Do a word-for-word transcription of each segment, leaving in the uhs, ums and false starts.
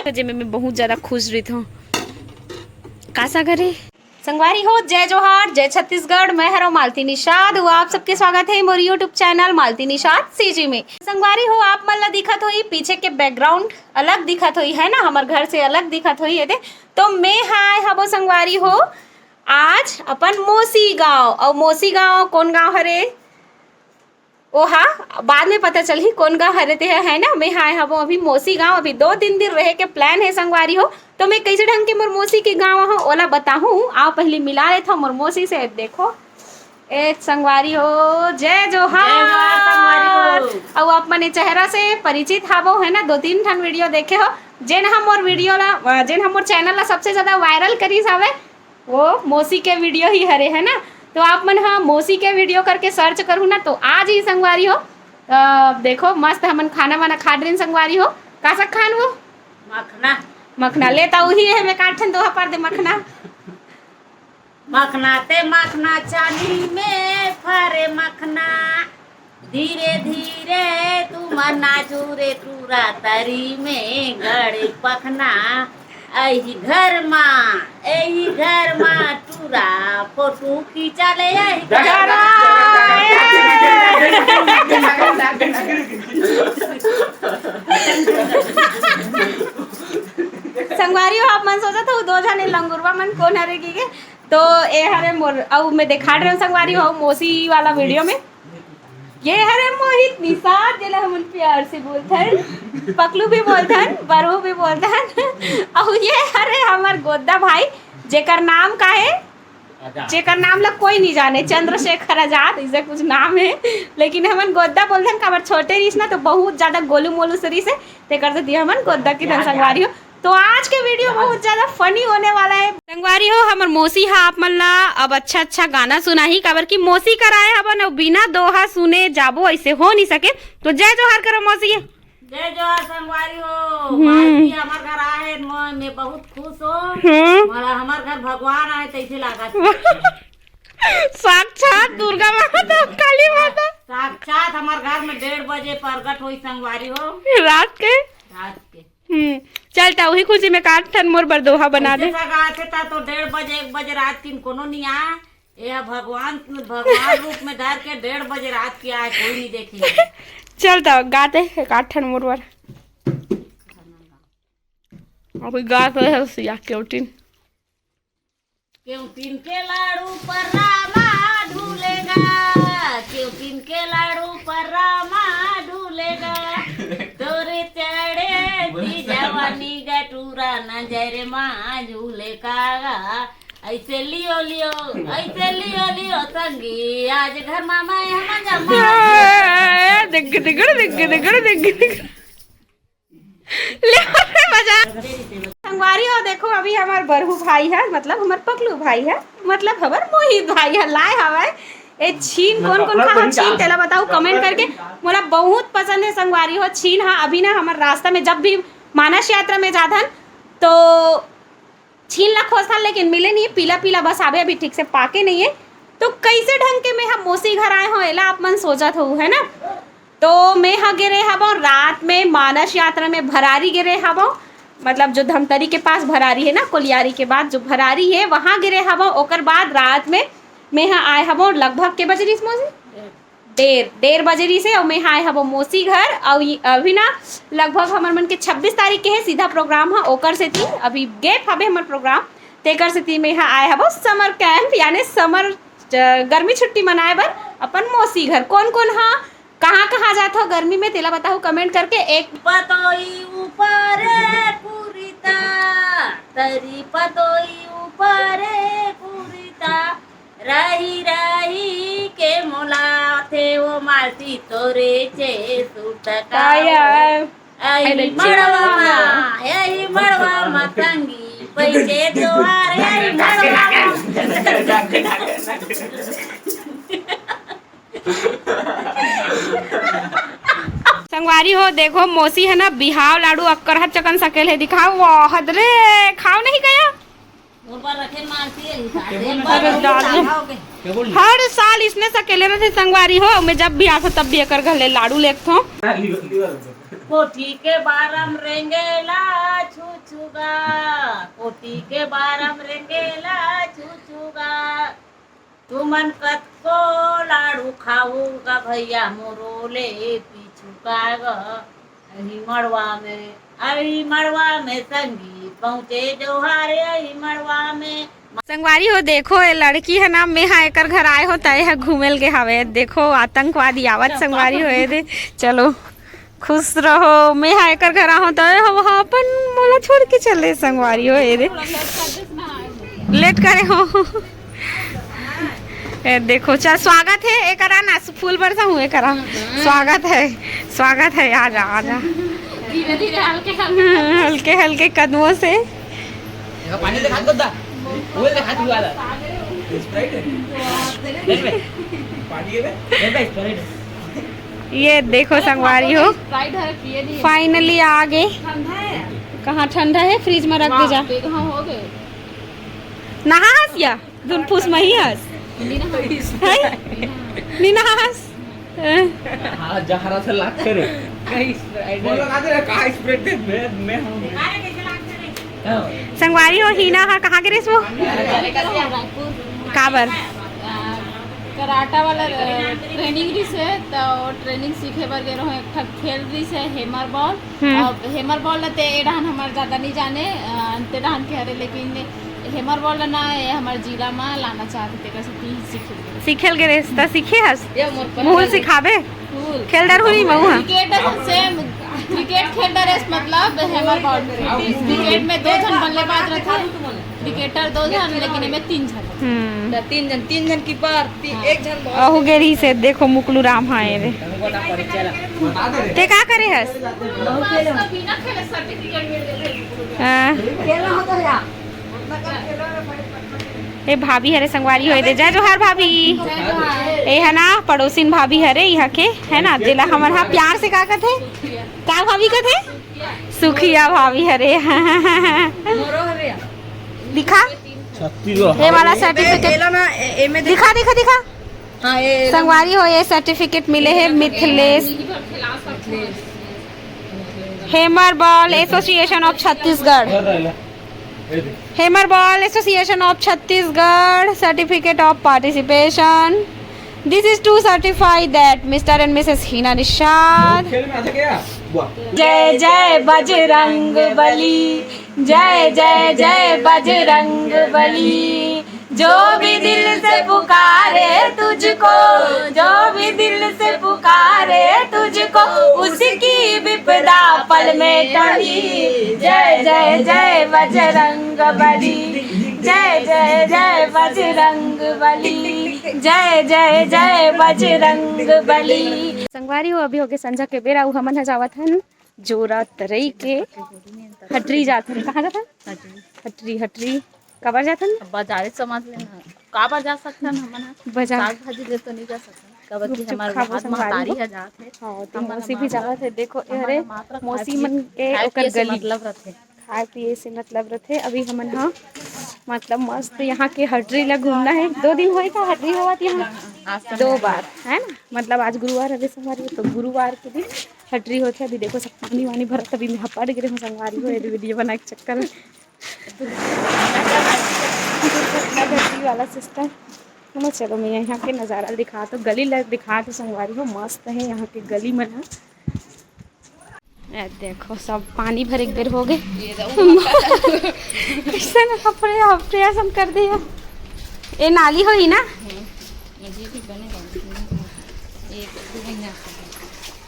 जेमे मैं बहुत ज्यादा खुश रहिथों। का सागर हे? संगवारी हो, जय जोहार, जय छत्तीसगढ़। मैं हरों मालती निषाद, वो आप सबके स्वागत है मोर YouTube channel Malti Nishad CG में। संगवारी हो, आप मन ला दिखत होई पीछे के बैकग्राउंड अलग दिखत होई, है ना, हमर घर से अलग दिखत होई, ये दे। तो मैं हाय हबो संगवारी हो आज अपन मोसी गांव। और मोसी गांव कौन गांव हरे? ओहा बाद में पता चलही कौन गांव हरे ते ह, है ना। मैं हाय हबो अभी मोसी गांव, अभी दो तीन दिन रहे के प्लान है संगवारी हो। तो मैं कैसे ढंग के मोर मोसी के गांव हो ओला बताहूं। आओ पहले मिला लेथव मोर मोसी से। देखो ए संगवारी हो, जय जोहार। जय जोहार संगवारी हो। अउ आप मन ए चेहरा से परिचित हावो, है ना, दो तीन ठन वीडियो देखे हो। जेन हम मोर वीडियो ला, जेन हम मोर चैनल ला सबसे ज्यादा वायरल करिस हावे, वो मोसी के वीडियो ही हरे, है ना। तो आप मन ह मोसी के वीडियो करके सर्च करू ना, तो आ जाही संगवारी हो। अ, देखो मस्त हमन खाना वाना खा डरेन संगवारी हो। का साग खान वो? मखना। मखना लेता उही है, मैं काट ठन दोहा पार दे मखना। मखना ते मखना चानी में फरे मखना, धीरे धीरे तुमन नाचू रे टूरा तरी में गड़े पखना। एही घर मा, एही घर मा टूरा फोटो खींचा ले एही घर मा। संगवारी हो, आप मन सोचत हो दो झने लंगुरवा मन कोन हरे की के? तो ए हरे मोर, अउ मैं देखात रहेंव संगवारी हो, मोसी वाला वीडियो में। ये हरे मोहित निषाद, जेला हमन प्यार से बोलथन, पकलू भी बोलथन, बरहू भी बोलथन। अउ ये हरे हमर गोद्दा भाई, जेकर नाम का हे? आजाद। जेकर नाम ला कोई नहीं जाने, चंद्रशेखर आजाद, इसे कुछ नाम है, लेकिन हमन गोद्दा बोलथन, काबर छोटे रहिस ना, तो बहुत ज्यादा गोलू मोलू से रहिस हे, तेकर से दिया हमन गोद्दा के धन संगवारी हो। तो आज के वीडियो बहुत ज्यादा फनी होने वाला है। संगवारी हो, हमर मोसी हा आप मन ला अब अच्छा अच्छा गाना सुनाही, काबर कि मोसी कर आए हवन, अउ बिना दोहा सुने जाबो, ऐसे हो नहीं सके। तो जय जोहार करो मोसी। जय जोहार संगवारी हो। हम्म। मालती हमर घर आए, मैं, मैं बहुत खुश हो। हम्म। मोला हमर घर भगवान आए तैसे लागत। साक्षात दुर्गा माता, काली माता। साक्षात हमर घर में डेढ़ बजे प्रगट होई संगवारी हो। रात के? रात के। हम्म, चल त उही खुशी में काट ठन मोर बर दोहा बना दे। ऐसे सगा आथे त तो डेढ़ बजे, एक बजे रात किन कोनो नहीं आ। ये भगवान, भगवान रूप में धर के डेढ़ बजे रात की आए, कोई नहीं देखे। चल त गाते काट ठन मोर बर। अभी गात रहे सिया केवटिन। क्यों पिन के लाड़ू पर रामा ढूलेगा, क्यों पिन के लाड़ू पर रामा ढूलेगा, तोरे चढ़े दी जवानी गटूरा नजर मा झूले कागा। ऐसे लियो लियो, ऐसे लियो लियो संगी, आज घर मा मैं हम जमा। दिग दिगड़, दिग दिगड़, दिग दिगड़। ले रे मजा। संगवारी हो, देखो अभी हमार बरहू भाई है, मतलब हमार पकलू भाई है, मतलब हमार मोहित भाई है, लाए हवाए ए छीन। कोन कोन खा छीन, तेला बताओ कमेंट करके। मोला बहुत पसंद है संगवारी हो छीन। हाँ, अभी ना हमार रास्ता में जब भी मानस यात्रा में जाथन तो छीन ला खोजथन, लेकिन मिले नहीं, पीला पीला बस आवे, अभी ठीक से पाके नहीं है। तो कैसे ढंग के मैं हा मोसी घर आए हो, एला आप मन सोचत हो, है ना? तो मैं हा गे रहे हवं रात में मानस यात्रा में भरारी गे रहे हवं, मतलब जो धमतरी के पास भरारी है ना, कोलियारी के बाद जो भरारी है, वहां गे रहे हवं। ओकर बाद रात में मैं हा आए हवं लगभग के बजे रिहिस मोसी? डेढ़, डेढ़ बजे रिहिस हे, अउ मैं हा आए हवं मोसी घर। अउ अभी ना लगभग हमर मन के छब्बीस तारीख के है सीधा प्रोग्राम हा, ओकर सेती अभी गैप हवे हमर प्रोग्राम, तेकर सेती मैं हा आए हवं समर कैंप यानी समर, गर्मी छुट्टी मनाए बर अपन मोसी घर। कोन कोन हा कहाँ कहाँ जात हो गर्मी में, तेला बताहू कमेंट करके। एक पतोई ऊपर कुरिता, तरी पतोई ऊपर कुरिता, रही रही के मोला थे वो मालती तोरे चे सूट का। यही मड़वा मा, यही मड़वा मा तंगी पैसे तोहार, यही मड़वा मा। संगवारी हो, देखो मोसी है ना, बिहाव लाडू अक्कर हा चकन सकेल है, दिखाओ। वाह रे, खाओ नहीं गया। अरे दादा, हर साल इसने सकेले रहते संगवारी हो, मैं जब भी आथो तब भी एकर घर ले लाडू लेथो। कोठी के बारम रेंगेला छुछुगा, कोठी के बारम रेंगेला छुछुगा। तुमन कतको लाड़ू खाहू गा भैया मोरो ले पीछू का ग। अही मड़वा में, अही मड़वा में संगी पहुँचे जोहारे अही मड़वा में। संगवारी हो, देखो, ये लड़की है ना, मैं हा एकर घर आए हो, तय है घूमेल के हवे। देखो, आतंकवादी आवत, संगवारी हो, ये दे। चलो, खुश रहो। मैं हा एकर घर आहो, तय हम हा अपन मोला छोड़ के चले, संगवारी हो, ये दे। लेट करे हो। ए, देखो, चल, स्वागत है, एकरा ना, फूल बरसा हूँ, एकरा। स्वागत है, स्वागत है, आ जा, आ जा। धीरे धीरे, हल्के हल्के। हल्के हल्के कदमों से। देखो, पानी दिखा दो दा। वो दिखा दो वाला। Sprite है? नहीं बे। पानी है बे? नहीं बे, Sprite है। ये देखो, संगवारी हो, Sprite है, पिए नहीं। Finally आ गए। ठंडा है। कहाँ ठंडा है? फ्रिज में रख दे जा। वाह, देखो, हाँ, हो गए। नहा हस या? धुन फूस मही हस। नहीं नहा। है? नहीं नहा हस। हाँ, जहरा से लागते रे। कहीं Sprite बोलो, है। कहाँ दे रहा, कहाँ Sprite दे? मैं, मैं हूँ। हाँ। संगवारी हो, हीना हा कहाँ गे रिस वो? काबर? कराटा वाला, अ, ट्रेनिंग रिस हे, तो ट्रेनिंग सीखे बर गे रहो। एक ठक खेल रिस हे, हेमर बॉल। हम्म। अब हेमर बॉल ल ते ए डहान हमर ज्यादा नहीं जाने, अ, ते डहान के हरे, लेकिन हेमर बॉल ल ना, ये हमर जिला मा लाना चाहते, तेकर से तीन सीखे। सीखेल गे रेस, त सीखे हस? ये मोर पर मुहुल लगे। सिखाबे? फूल। खेल डर हुई महू हा। क्रिकेट सेम, क्रिकेट खेल डर रेस मतलब हेमर बॉल। क्रिकेट में दो झन बल्लेबाज रहते, क्रिकेटर दो झन, लेकिन एमे तीन झन। हम्म। त तीन झन, तीन झन कीपर, ती-, हाँ। एक झन बॉल। अहू गे रही से, देखो मुकलू राम हा ए रे। ते का करे हस? हाँ। ए भाभी हरे संगवारी होए दे, जय जोहार भाभी। ए है ना पड़ोसिन भाभी हरे यहाँ के, है ना, जेला हमन हा प्यार से का कथे? का भाभी कथे? सुखिया भाभी हरे। दिखा। छत्तीसगढ़। ये वाला सर्टिफिकेट। एला ना, ए-, एमे देख। दिखा, दिखा, दिखा। हाँ, ये संगवारी हो, ये सर्टिफिकेट मिले है Mithilesh, hammer ball association of Chhattisgarh. Hammer ball association of Chhattisgarh, certificate of participation. This is to certify that Mister and Missus Hina Nishad. खेल में आ सके क्या? वाह। जय जय बजरंग बली, जय जय जय बजरंग बली। जो भी दिल से पुकारे तुझको, जो भी दिल से पुकारे तुझको, उसकी विपदा पल में टली। जय जय जय बजरंग बली, जय जय जय बजरंग बली, जय जय जय बजरंग बली। संगवारी हो, अभी होगे संझा के बेरा, अउ हमन ह जावत हन जोरा तरई के हटरी जात हन। कहाँ जात हन? हटरी। हटरी, हटरी। काबर जात हन? अब बाजारे समझ लेना। काबर जा सकथन हमन ह? बाजार। साग भाजी ले तो नहीं जा सकथन। काबर कि गुपचुप हमर खाबो हाथ संगवारी महतारी हो। ह जात हे। हाँ, तो हमन मौसी भी हमार जावत हे। देखो, हमन अरे, मात्र खाए मौसी पिए, मन के खाए ओकर पिए से गली। मतलब रथे। खाए पिए से मतलब रथे। अभी हमन ह, मतलब, मस्त यहाँ के हटरी ला घूमना है। दो दिन होए का हटरी होवत यहाँ? आज तो दो नहीं। बार, है ना? मतलब, आज गुरुवार हवे संगवारी, तो गुरुवार के दिन हटरी होथे। अभी देखो, सब पानी वानी भरत, अभी मैं हपड़ गिरे हूँ संगवारी हो, ये वीडियो बनाए के चक्कर में। दुर्घटना घटी वाला सिस्टम। चलो, मैं यहाँ के नज़ारा दिखा तो, गली ला दिखा तो संगवारी हो, मस्त है यहाँ के गली मन ह। ए देखो, सब पानी भरे एक बेर हो गए। कैसे ना कपड़े हफड़े असन कर दिया। ए नाली होही ना?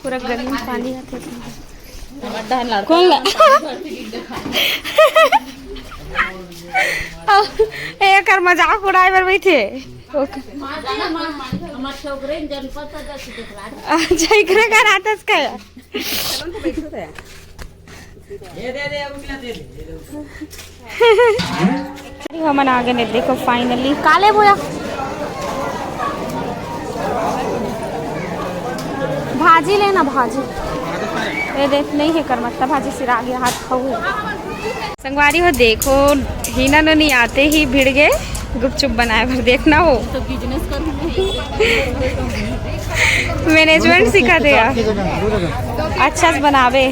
पूरा गली में पानी आथे। कौन ला? ए, एकर मजाक उड़ाए बर बैठे। ओके। अच्छा, एकरे घर आतस का? हमन आगे नहीं, देखो, finally काले बोया भाजी लेना, भाजी। ये देख, नहीं है करमत्ता भाजी, सिरा गया, हाथ खाऊ। संगवारी हो, देखो, हिना नोनी आते ही भिड़ गए गुपचुप बनाए बर। देखना हो, तो बिजनेस करूँ मैं। मैनेजमेंट सीखत हे यार, अच्छा से बनावे।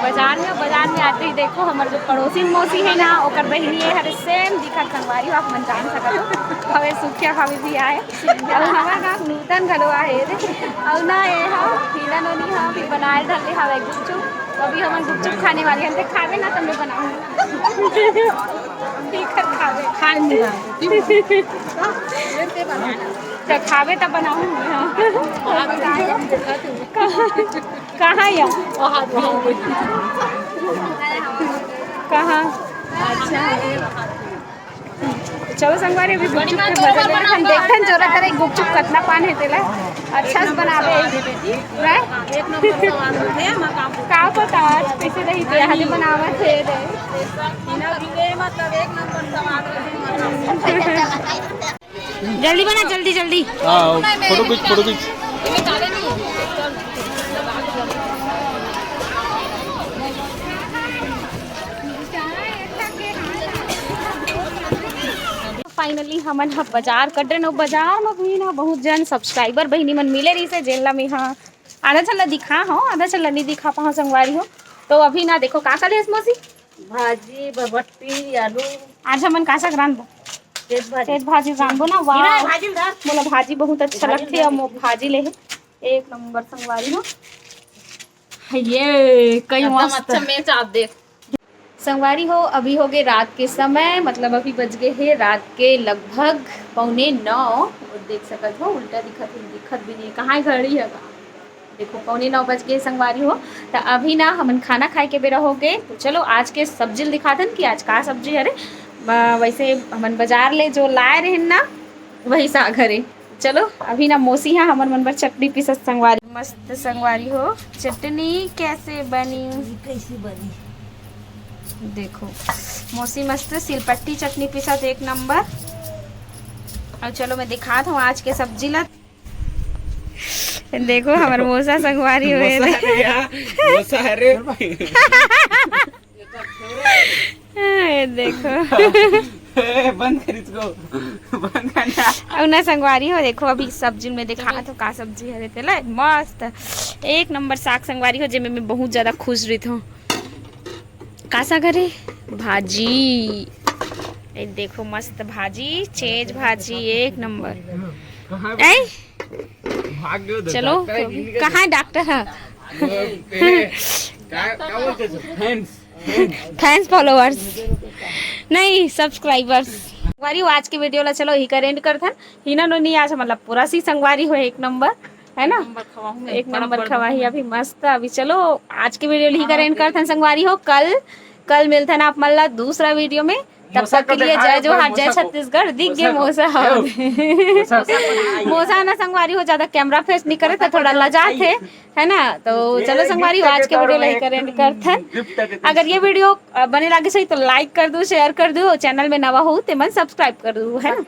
बाजार में, बाजार में आते ही देखो, हमर जो पड़ोसी मौसी है ना, ओकर बहिनी है, हरे सेम दिखत संगवारी हो, आप मन जान सकत हो। हवे सुखिया भाभी भी आए, अउ हमार गाँव नूतन घलो आए रे। अउ ना, ये हा हीरा नोनी हा भी बनाए धर ले हवे गुपचुप। अभी हमन गुपचुप खाने वाले हैं, तो खावे ना, तो मैं बनाऊँ। ठीक है, खावे। खाए नहीं रहा। तो खावे तब बनाऊँ। कहाँ, कहाँ या? कहाँ? अच्छा, चलो संगवारी, अभी गुपचुप के मजा लेथन, देखथन जोरा करे गुपचुप कतना पान हे तेला, अच्छा से बनावे। राय? एक नंबर स्वाद होथे, हम काम का पता आज कैसे रही ते, आज बनावत हे रे। बिना भिड़े मतलब एक नंबर स्वाद होथे। जल्दी बना, जल्दी, जल्दी। हाँ, फोटो खींच, फोटो खींच। फाइनली हमन ह बाजार कट रहे न, बाजार म भी ना बहुत जन सब्सक्राइबर बहिनी मन मिले रहिसे, जेन ला मैं ह आधा झन ला दिखा हो, आधा झन ला नहीं दिखा पाहो संगवारी हो। तो अभी ना देखो का का लेस मौसी? भाजी, बरबट्टी, आलू। आज हमन का साग रांधबो? तेज भाजी। तेज भाजी रांधबो ना, वाह। भाजी धर। मोला भाजी बहुत अच्छा भाजी लगथे, धर। अउ मो भाजी ले हे। एक नंबर संगवारी हो। ये कई एकदम मस्त। अच्छा मैच आप देख। संगवारी हो, अभी हो गए रात के समय, मतलब अभी बज गए हे रात के लगभग पौने नौ। और देख सकत हो, उल्टा दिखत हे, दिखत भी नहीं, कहाँ घड़ी है? देखो, पौने नौ बज गए संगवारी हो। तो अभी ना हमन खाना खाए के बेरा हो गए। तो चलो, आज के सब्जी ल दिखाथन कि आज का सब्जी हरे। म-, वैसे हमन बाजार ले जो लाए रहेन ना, वही साग हरे। चलो, अभी ना मौसी हा हमर मन बर चटनी पीसत संगवारी। मस्त संगवारी हो, चटनी कैसे बनी? कैसे बनी? देखो, मौसी मस्त सिलपट्टी चटनी पीसत, एक नंबर। और चलो, मैं दिखात हूँ आज के सब्जी ला। देखो, हमर मौसा संगवारी हुए मौसा रे। अरे यार, मौसा, अरे। ये देखो। ए, बंद कर इसको, बंद कर ना। अउ ना संगवारी हो, देखो, अभी सब्जी में दिखा तो का सब्जी हरे तेला, मस्त एक नंबर साग संगवारी हो, जेमे मैं बहुत ज्यादा खुश रहिथों। का साग हरे? भाजी। ए देखो, मस्त भाजी, चेंज भाजी, एक नंबर। कहाँ ए? भाग गयो तो चलो, डॉक्टर है कि नहीं? कहाँ है डॉक्टर है? वो तेरे, क्या, क्या बोलते थे? फैंस। फैंस, फॉलोअर्स नहीं, सब्सक्राइबर्स। संगवारी हो, आज के वीडियो ला चलो इही कर एंड करथन। हीना नोनी आज मतलब पूरा सी संगवारी हो एक नंबर, है ना? नंबर खवाहूँ मैं, एक बड़ा नंबर बड़ा खवाही हूँ। अभी मस्त। अभी चलो, आज के वीडियो ला इही कर एंड करथन संगवारी हो। कल, कल मिलथन आप मन ला दूसरा वीडियो में। तब तक के लिए जय जोहार, जय छत्तीसगढ़। दिख गए मौसा। मौसा ना संगवारी हो, ज्यादा कैमरा फेस नहीं करे तो थोड़ा लजात हे, है ना? तो चलो संगवारी हो, आज के वीडियो ला इही कर एंड करथन। अगर ये वीडियो, अ, बने लागे सही तो लाइक कर दो, शेयर कर दो, चैनल में नवा हो ते मन सब्सक्राइब कर दो, है ना?